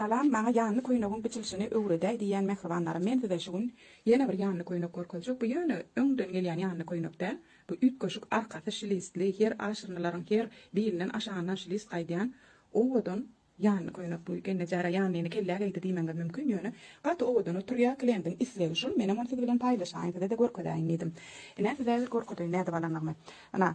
Salam maňa ýanly köýnegiň biçilişini öwredäý diýýän mähribanlarym men size şu gün ýene bir ýanly köýnek görkezjek bu ýöne öňden gelýän ýanly köýnek däl bu üýtgeşik arkasy şlistli her aşyrnylaryň her birinden aşagyndan şlist gaýdýan owadan ýanly köýnek bu gelnejara ýanlyny kellä geýdi diýmegiňiz mümkin ýöne gaty owadan oturýar klientiň islegi şul menem ony siz bilen paýlaşaýyn sizede görkezäýin diýdim ine size görkezeýin nädip alandygymy ynha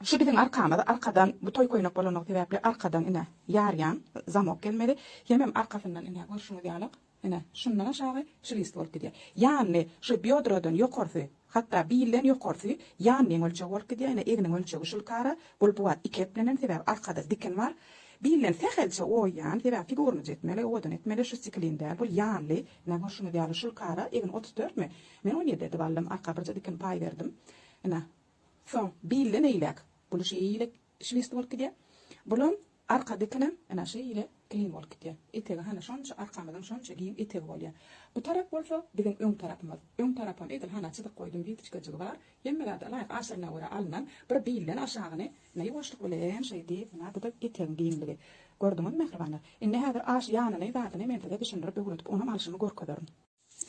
Şu biziň arkamyz, arkadan bu toý köýnek bolanlygy sebäpli arkadan ine ýarýan zamok gelmeli. Hemem arkasyndan ine görşüňiz ýaly ine şundan aşagy şlist bolup gidýär. Ýanly şu býodrodan ýokarsy, hatda bilden ýokarsy ýanlyň ölçegi bolup gidýär. Ine egniň ölçegi şulkara. Bul bu wagt iki eplenen sebäbi arkada dikin bar. Bilden sähelçe oýýan sebäbi figuryny etmeli, owadan etmeli. Şu stiklin däl bul ýanly. Ine görşüňiz ýaly şulkara egni 34 mi? Men 17 edip aldym. Arka birje dikin paý berdim. Ine Soň bilden eýläk bul şeýle şlist bolup gidýär. Bulam arka dikinem ene şeýle klin bolup gidýär. Etegi hany şonça arkamyzyň şonça giň etegi bolýar. Bu tarap bolsa biziň öň tarapymyz. Öň tarapam edil hana çyzyk goýdum witoçkajygy bar. Hemme zady ylaýyk aşyryna görä alnan bir bilden aşagyny ine ýuwaşlyk bilen şeýdip ine bu-da etegiň giňligi. Gördüňizmi mähribanlar? Indi häzir aş ýanyny zadyny men size düşündirip öwredip onam alşymy görkezerin.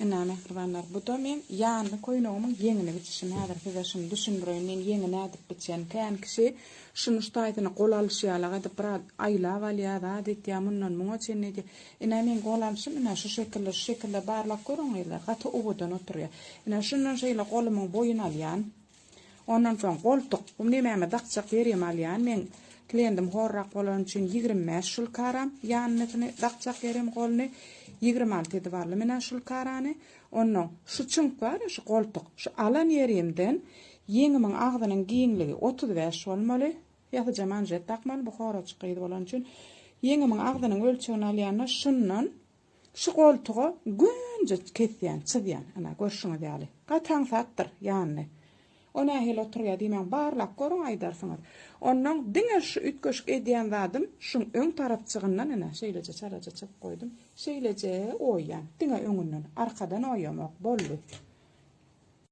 Ine, mähribanlar, bu-da meň ýanly köýnegimiň ýeňini biçişim. Häzir size şuny düşündireýin, men ýeňi nädip biçen. Kän kişi şuny şu taýsyny gol alyşy ýalak edip, biraz aýlap alýar, zat etýär, mundan muňa çenli edýär. Ine, meň gol alyşym, ine, şu şekilde, şu şekilde barlap görüň, gyzlar, gaty owadan oturýar. Ine, şundan şeýle golumyň boýuny alýan. Ondan soň goltuk, bu nemäme dakjak ýerim alýan. Meň kliendim horrak bolany üçin 25 şulkaram ýanynysyny dakjak ýerim goluny 26 edip aldym ine şulkarany. Ondan şu çüňk bar şu goltuk, şu alan ýerimden ýeňimiň agzynyň giňligi 35 bolmaly. Ýasyja manžet dakmaly bu horajyk gyz bolany üçin. Ýeňimiň agzynyň ölçegini alýanda şundan Şu goltuga gönje kesýän, çyzýan. Ana, görşüňiz ýaly. Gaty aňsatdyr, ýanyny. O nähili oturýar diýmäň, barlap görüň aýdarsyňyz. Onnoň diňe şu üýtgeşik edýän zadym, şuň öň tarapjygyndan ine, şeýleje çalaja çyzyp goýdum. Şeýleje oýýan. Diňe öňünden. Arkadan oýamok. Boldy.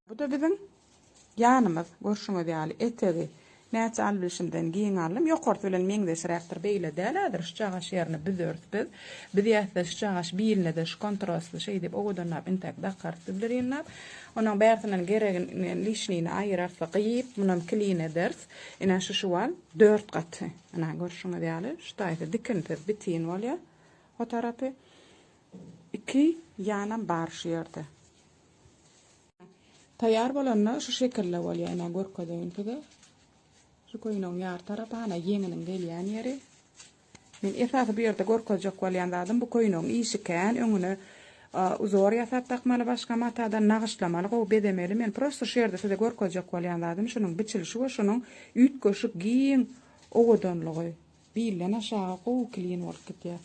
Bu-da biziň ýanymyz, görşüňiz ýaly, etegi näçe alybilşimden giň aldym. Ýokarsy bilen meňzeşräkdir, beýle däl häzir şujagaş ýerini büzeris biz. Büzýäs-de şujagaş biline-de şu kontrastly şeýdip owadanlap intäk dakarys dublerinlap. Onuň bärsinden geregini, lişnini aýyrarys-da gyýyp, munam klin ederis. Ine şu şuwal dört gaty. Ine görşüňiz ýaly, şu taýsy dikinsiz bitin bolýar. O tarapy. Iki ýanam bar şu ýerde. Taýýar bolanda şu şekilde bolýar. Ine görkezeýin size. Şu köýnegiň ýar tarapy, ana ýeňiniň gelýän ýeri. Men esasy bu ýerde görkezjek bolýan zadym bu köýnegiň işi kän, öňüne uzor ýasap dakmaly başga matadan, nagyşlamaly, gowy bezemeli. Men prosta şu ýerde size görkezjek bolýan zadym şunuň biçilişi we şunuň üýtgeşik giň owadanlygy. Bilden aşagy gowy klin bolup gidýär.